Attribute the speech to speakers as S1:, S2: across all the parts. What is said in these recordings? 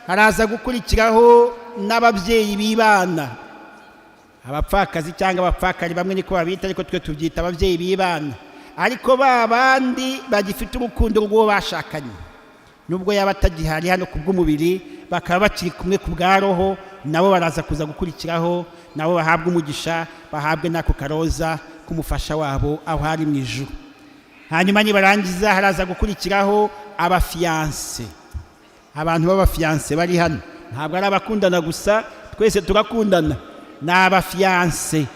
S1: Haraza gukurikiraho n'ababyeyi bibana, abapfakazi cyangwa abapfakari, bamwe niko babita, ariko twe tubyita ababyeyi bibana, ariko ba bandi bagifite urukundo rw'uwo bashakanye, nubwo yaba atagihari hano ku bw'umubiri, bakaba bakiri kumwe ku bwa roho, nabo baraza kuza gukurikiraho, nabo bahabwe umugisha, bahabwe n'ako karoza k'umufasha wabo aho ari mu ijuru. Hanyuma nibarangiza, haraza gukurikiraho abafiyanse, abantu b'abafiyanse bari hano. Ntabwo ari abakundana gusa, twese turakundana, ni abafiyanse.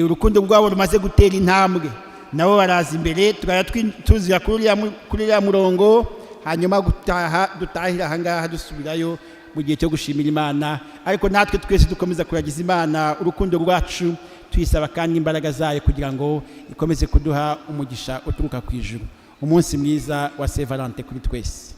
S1: Urukundo rwabo rumaze gutera intambwe, nabo baraza imbere, tukajya tuzira kuri uriya murongo, hanyuma gutaha dutahira ahangaha, dusubirayo mu gihe cyo gushimira Imana. Ariko natwe twese dukomeza kuragiza Imana urukundo rwacu, tuyisaba kandi imbaraga zayo kugira ngo ikomeze kuduha umugisha uturuka ku ijuru. Umunsi mwiza wa Saint Valentin kuri twese.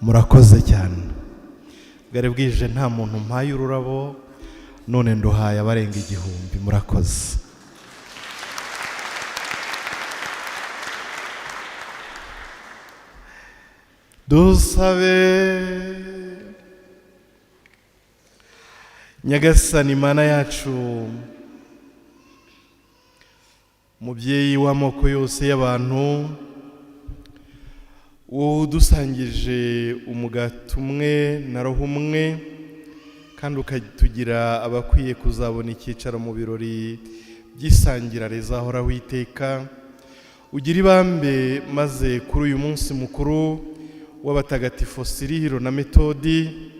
S2: Murakoze cyane. Bwari bwije nta muntu mpaye ururabo, none nduhaye abarenga 1000. Murakoze. Dusabe. Nyagasani Mana yacu, mubyeyi w'amoko yose y'abantu, wowe udusangije umugati umwe na roho umwe, kandi ukatugira abakwiye kuzabona icyicaro mu birori by'isangira rizahoraho iteka, ugira ibambe maze kuri uyu munsi mukuru w'abatagatifu Sirihiro na Metodi,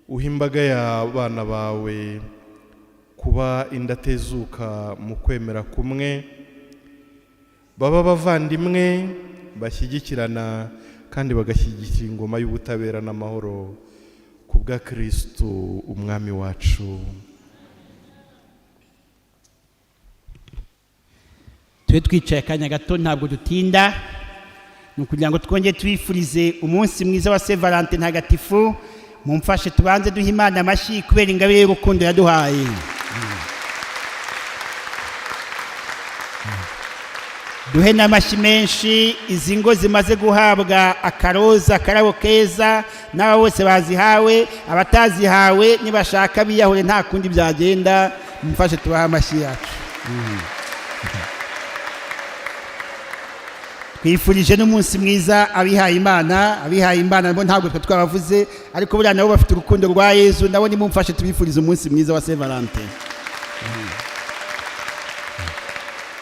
S2: uha imbaga y'abana bawe kuba indatezuka mu kwemera kumwe, baba abavandimwe bashyigikirana kandi bagashyigikira ingoma y'ubutabera n'amahoro ku bwa Kristo umwami wacu.
S1: Tube twicaye akanya gato, ntabwo dutinda, ni ukugira ngo twongere tubifurize umunsi mwiza wa Saint Valentin ntagatifu. Mumfashe tubanze duhe Imana amashyi kubera ingabire y'urukundo yaduhaye. Duhe n'amashyi menshi izi ngo zimaze guhabwa akaroza, akarabo keza, n'aba bose bazihawe. Abatazihawe nibashaka biyahure, nta kundi byagenda. Mumfashe tubahe amashyi yacu. Twifurije n'umunsi mwiza abihaye Imana. Abihaye Imana nabo ntabwo twe twabavuze, ariko buriya nabo bafite urukundo rwa Yezu, nabo nimumfashe tubifurize umunsi mwiza wa Saint Valentin.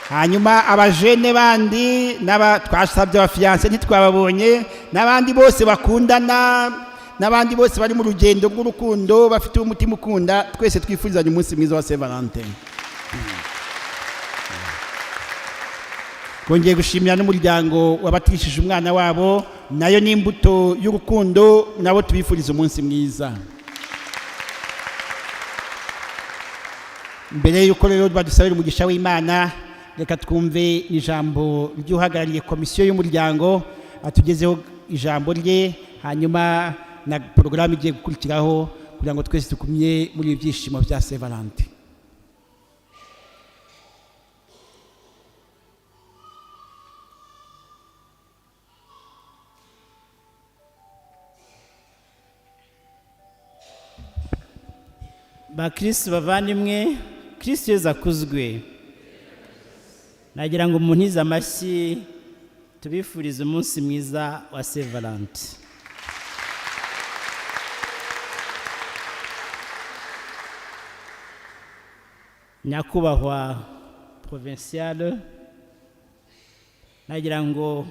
S1: Hanyuma abajene bandi n'aba twasabye abafiyanse ntitwababonye, n'abandi bose bakundana, n'abandi bose bari mu rugendo rw'urukundo bafite umutima ukunda, twese twifurizanye umunsi mwiza wa Saint Valentin. Twongeye gushimira n'umuryango wabatishije umwana wabo, nayo ni imbuto y'urukundo, nabo tubifuriza umunsi mwiza. Mbere y'uko rero badusabira umugisha w'Imana, reka twumve ijambo ry'uhagarariye komisiyo y'umuryango atugezeho ijambo rye, hanyuma na porogaramu igiye gukurikiraho kugira ngo twese tukumye muri ibi byishimo bya Saint Valentin.
S3: Bakristo bavandimwe, Kristo Yezu akuzwe. Nagira ngo muntize amashyi tubifurize umunsi mwiza wa Saint Valentin. Nyakubahwa Provincial, nagira ngo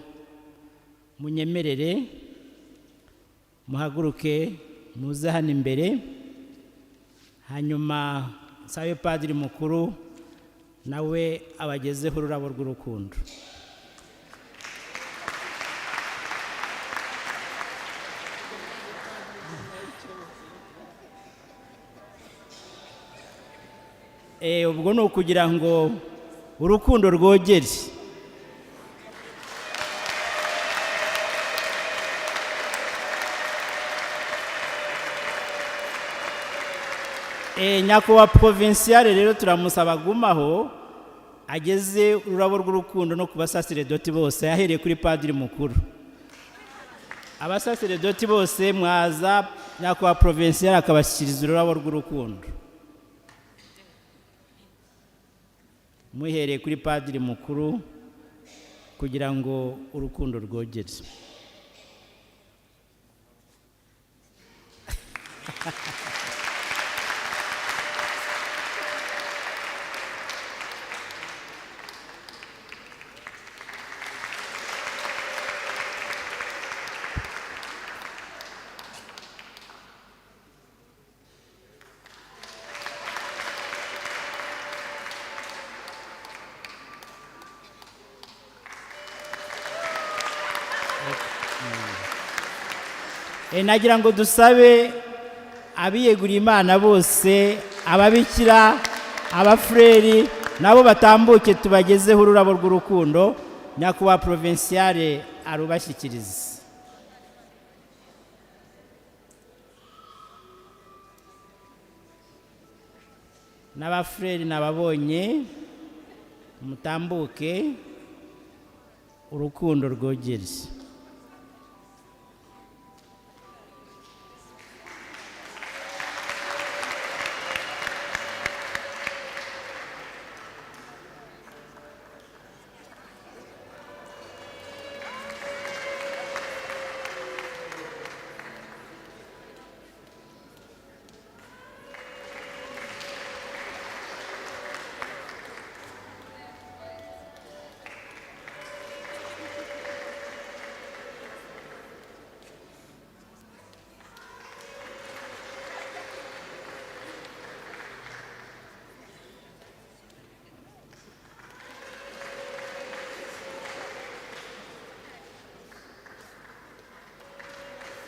S3: munyemerere muhaguruke muze hano imbere, hanyuma nsabe padiri mukuru nawe abagezeho ururabo rw'urukundo. Ubwo ni ukugira ngo urukundo rwogere. Nyakubahwa Provincial rero turamusaba agumaho ageze ururabo rw'urukundo no ku basaseredoti bose, ahereye kuri padiri mukuru. Abasaseredoti bose mwaza, nyakubahwa Provincial akabashyikiriza ururabo rw'urukundo, muhereye kuri padiri mukuru kugira ngo urukundo rwogere. Nagira ngo dusabe abiyeguriye Imana bose, ababikira, abafureri, nabo batambuke tubagezeho ururabo rw'urukundo, nyakubahwa Provincial arubashyikirize. N'abafureri nababonye, mutambuke, urukundo rwogere.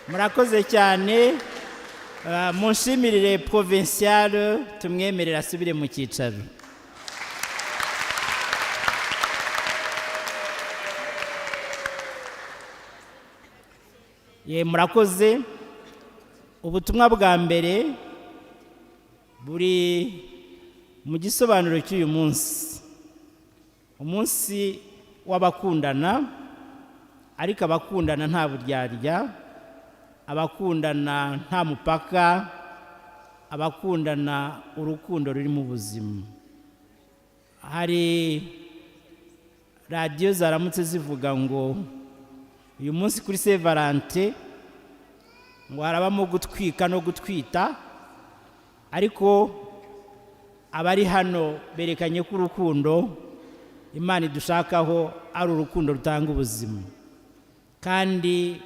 S3: Murakoze cyane. Munshimirire provincial, tumwemerere asubire mu cyicaro. Ye, murakoze. Ubutumwa bwa mbere buri mu gisobanuro cy'uyu munsi, umunsi w'abakundana, ariko abakundana nta buryarya, abakundana nta mupaka, abakundana urukundo ruri mu buzima. Hari radiyo zaramutse zivuga ngo uyu munsi kuri Saint Valentin ngo harabamo gutwika no gutwita, ariko abari hano berekanye ko urukundo Imana idushakaho ari urukundo rutanga ubuzima, kandi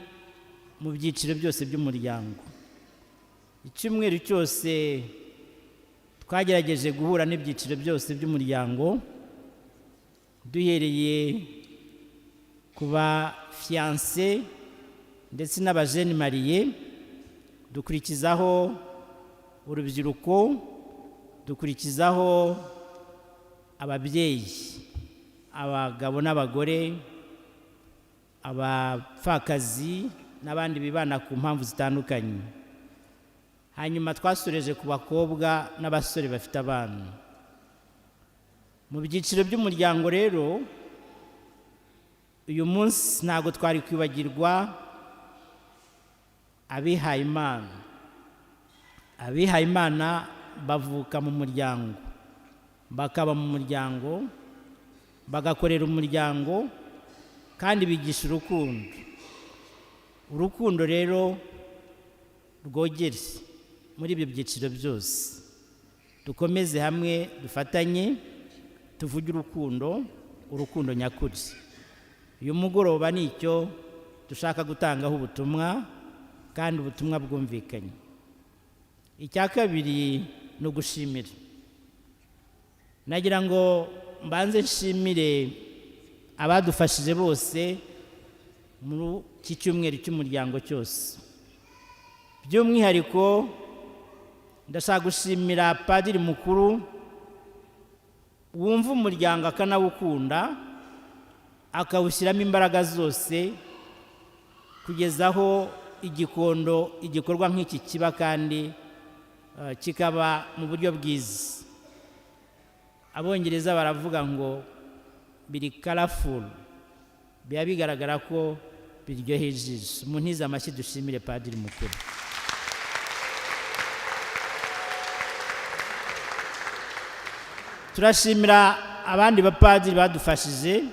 S3: mu byiciro byose by'umuryango. Icyumweru cyose twagerageje guhura n'ibyiciro byose by'umuryango, duhereye ku ba fiyanse ndetse n'abajene mariye, dukurikizaho urubyiruko, dukurikizaho ababyeyi, abagabo n'abagore, abapfakazi n'abandi bibana ku mpamvu zitandukanye. Hanyuma twasoreje ku bakobwa n'abasore bafite abana. Mu byiciro by'umuryango rero, uyu munsi ntabwo twari kwibagirwa abihaye Imana. Abihaye Imana bavuka mu muryango, bakaba mu muryango, bagakorera umuryango, kandi bigisha urukundo. Urukundo rero rwogere muri ibyo byiciro byose. Dukomeze hamwe, dufatanye, tuvuge urukundo, urukundo nyakuri. Uyu mugoroba ni icyo dushaka gutangaho ubutumwa, kandi ubutumwa bwumvikanye. Icya kabiri ni ugushimira. Nagira ngo mbanze nshimire abadufashije bose muri iki cyumweru cy'umuryango cyose. By'umwihariko ndashaka gushimira padiri mukuru wumva umuryango akanawukunda, akawushyiramo imbaraga zose kugeza aho igikondo igikorwa nk'iki kiba, kandi kikaba mu buryo bwiza. Abongereza baravuga ngo biri colorful, biba bigaragara ko biryoheye ijisho. Muntize amashyi dushimire padiri mukuru. Turashimira abandi bapadiri badufashije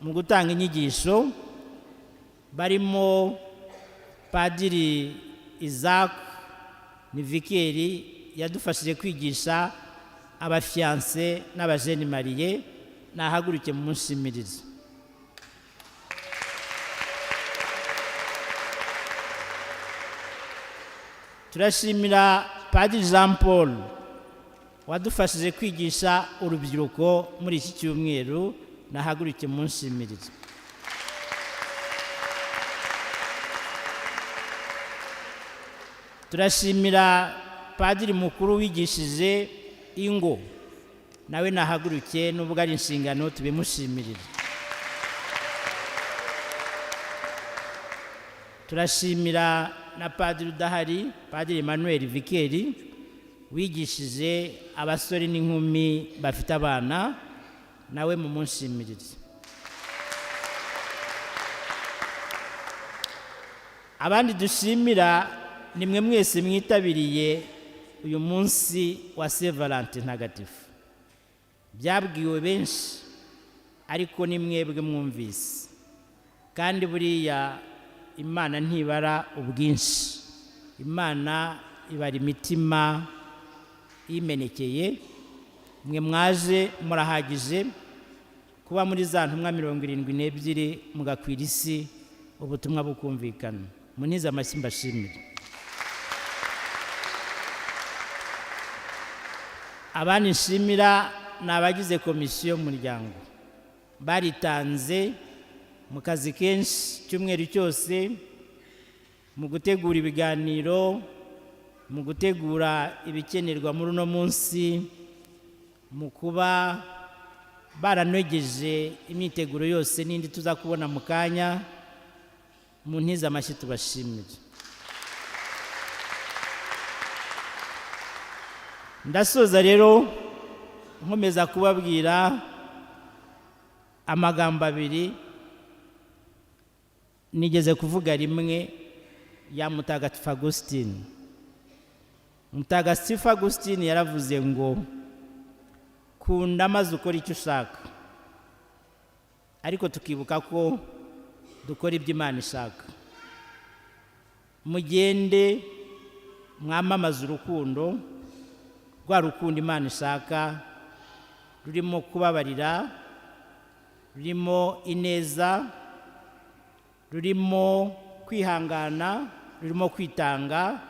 S3: mu gutanga inyigisho, barimo Padiri Isaac ni vikeri yadufashije kwigisha abafiyanse n'abajene mariye. Nahaguruke mu munshimirizo. Turashimira Padiri Jean Paul wadufashije kwigisha urubyiruko muri iki cyumweru. Nahaguruke mu nshimirizo. Turashimira Padiri mukuru wigishije ingo, nawe nahaguruke nubwo ari inshingano tubimushimirire. Turashimira na Padiri udahari, Padiri Emmanuel Vikeri Wigishije abasore n'inkumi bafite abana, nawe mumushimirire. Abandi dushimira ni mwe mwese mwitabiriye uyu munsi wa Saint Valentin ntagatifu. Byabwiwe benshi, ariko ni mwebwe mwumvise. Kandi buriya Imana ntibara ubwinshi, Imana ibara imitima yimenekeye. Mwe mwaje murahagije kuba muri za ntumwa 72, mugakwira isi ubutumwa bukumvikana. Munize amashyi mbashimire. Abandi nshimira ni abagize komisiyo y'umuryango, baritanze mu kazi kenshi icyumweru cyose, mu gutegura ibiganiro, mu gutegura ibikenerwa muri uno munsi, mu kuba baranogeje imyiteguro yose n'indi tuza kubona mu kanya. Mu ntiza amashyi tubashimire. Ndasoza rero nkomeza kubabwira amagambo abiri nigeze kuvuga rimwe ya Mutagatifu Augustine. Mutagatifu Augustine yaravuze ngo kunda maze ukore icyo ushaka, ariko tukibuka ko dukora ibyo Imana ishaka. Mugende mwamamaze urukundo, rwa rukundo Imana ishaka, rurimo kubabarira, rurimo ineza, rurimo kwihangana, rurimo kwitanga,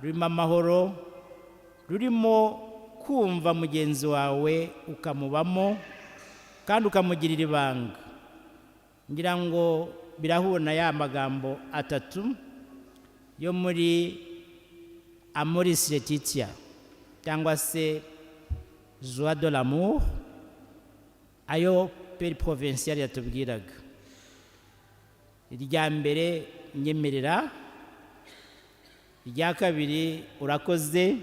S3: rurimo amahoro, rurimo kumva mugenzi wawe ukamubamo kandi ukamugirira ibanga. Ngira ngo birahura na ya magambo atatu yo muri Amoris Laetitia cyangwa se Joie de l'amour, ayo Père Provincial yatubwiraga. Irya mbere nyemerera, irya kabiri urakoze,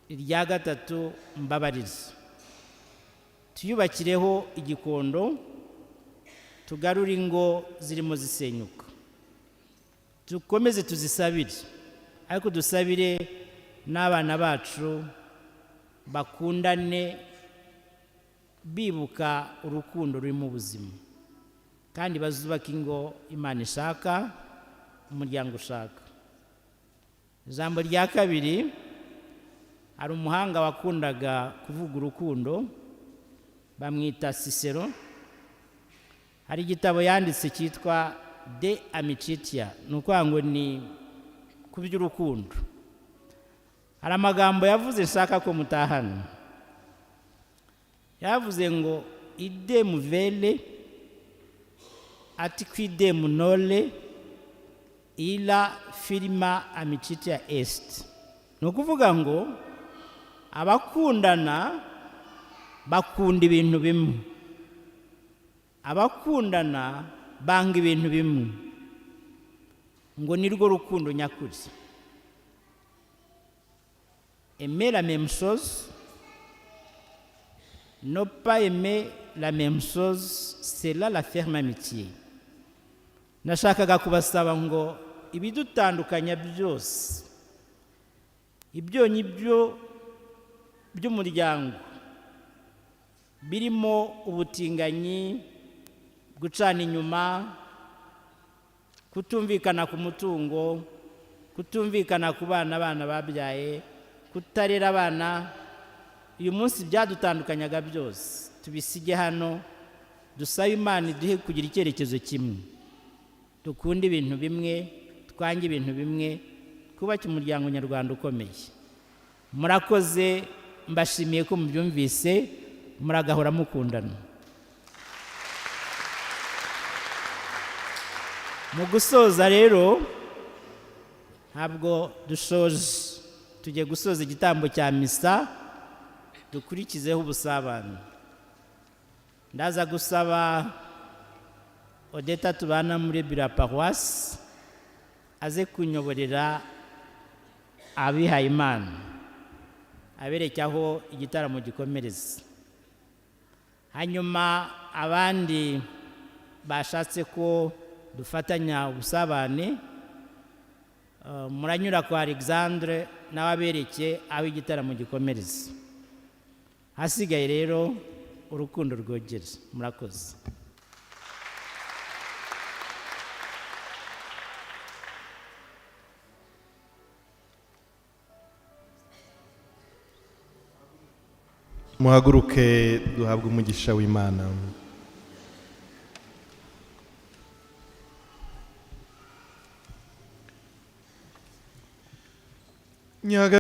S3: irya gatatu mbabarira. Tuyubakireho igikondo, tugarure ingo zirimo zisenyuka, dukomeze tuzisabire, ariko dusabire n'abana bacu bakundane bibuka urukundo ruri mu buzima, kandi bazubake ingo Imana ishaka, umuryango ushaka. Ijambo rya kabiri, hari umuhanga wakundaga kuvuga urukundo bamwita Cicero. Hari igitabo yanditse cyitwa De Amicitia, ni ukuvuga ngo ni ku by'urukundo. Hari amagambo yavuze nshaka ko mutahana. Yavuze ngo idem vele atquidem nole illa firma amicitia est. Ni ukuvuga ngo abakundana bakunda ibintu bimwe, abakundana banga ibintu bimwe, ngo nirwo rukundo nyakuri. Aimer la même chose, ne pas aimer la même chose, c'est là la ferme amitié. Nashakaga kubasaba ngo ibidutandukanya byose, ibyonyi byo by'umuryango birimo ubutinganyi, gucana inyuma, kutumvikana ku mutungo, kutumvikana ku bana abana babyaye, kutarera abana, uyu munsi byadutandukanyaga byose tubisige hano, dusabe Imana iduhe kugira icyerekezo kimwe, dukunde ibintu bimwe, twange ibintu bimwe, twubake umuryango nyarwanda ukomeye. Murakoze, mbashimiye ko mubyumvise, muragahora mukundana. Mu gusoza rero, ntabwo dushoje, tugiye gusoza igitambo cya misa, dukurikizeho ubusabane. Ndaza gusaba Odeta tubana muri biro ya paruwasi aze kunyoborera abihaye Imana. Abereke aho igitaramo gikomereza. Hanyuma abandi bashatse ko dufatanya ubusabane, muranyura kwa Alexandre nawe abereke aho igitaramo gikomereza. Hasigaye rero urukundo rwogere. Murakoze.
S2: Muhaguruke duhabwe umugisha w'Imana.